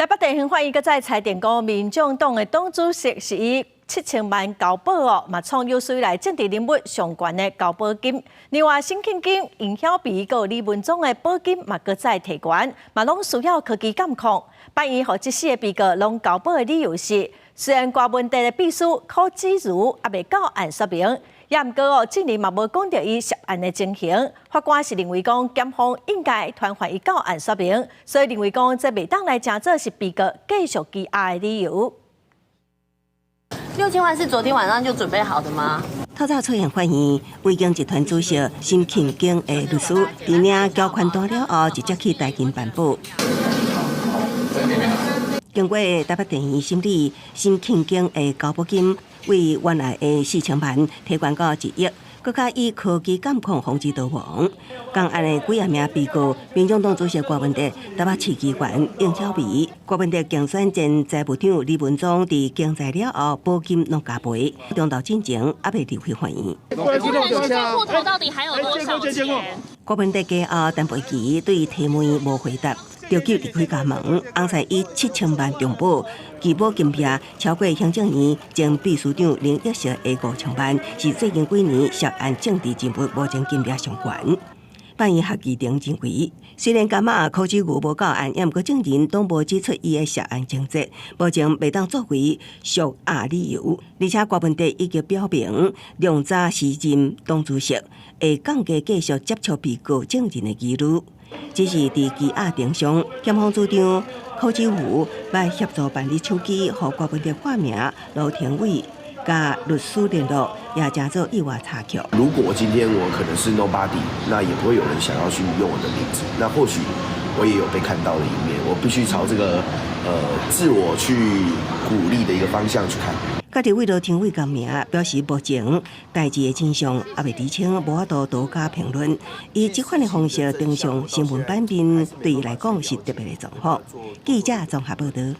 台北地方法院閣再裁定講，民眾黨的黨主席是以七千萬交保哦，嘛創有史以來政治人物上懸的交保金。另外，沈慶京、黃曉美佮李文忠的保金嘛閣再提懸，嘛攏需要科技監控。法院予這四个被告攏交保的理由是，雖然郭文哲的秘書柯子如猶未到案說明，也毋過哦，證人嘛無講著伊涉案的情形。法官是認為講，檢方應該傳喚伊到案說明，所以認為講這袂當來成做是被告繼續羈押的理由。 6000萬是昨天晚上就準備好的嗎？透早出現法院，維京集團主席沈慶京的律師，佇領繳款單了後，直接去台金辦保。經過台北地院審理，沈慶京的交保金為原來的4000萬提懸到1億，閣較以科技監控防止逃亡。仝案的幾仔名被告，民眾黨主席郭文哲、台北市議員應曉薇、郭文哲競選前財務長李文忠，佇交代了後，保金攏加倍，中晝進前猶未離開法院。戶頭到底還有多少錢？郭文哲過後，陳佩琪對提問無回答，著急離開家門，翁婿以七千萬中保，其保金額超過行政院前秘書長林益世的5000萬，是最近幾年涉案政治人物目前金額上懸。法院合議庭認為，雖然感覺柯子如無到案，也毋過證人攏無指出伊的涉案情節，目前袂當作為續押理由。而且郭文哲已經表明，量早辭任黨主席，會降低繼續接觸被告證人的疑慮。只是佇羈押庭上，檢方主張柯子如欲協助辦理手機，予郭文哲化名羅廷偉，佮律師聯絡，也成做意外插曲。如果今天我可能是 nobody，那也不會有人想要去用我的名字。那或許我也有被看到的一面，我必須朝這個自我去鼓勵的一個方向去看。家己為羅廷偉共名表示，目前代誌的真相猶未釐清，無法度多加評論。以這款的方式登上新聞版面，對伊來講是特別的狀況。記者綜合報道。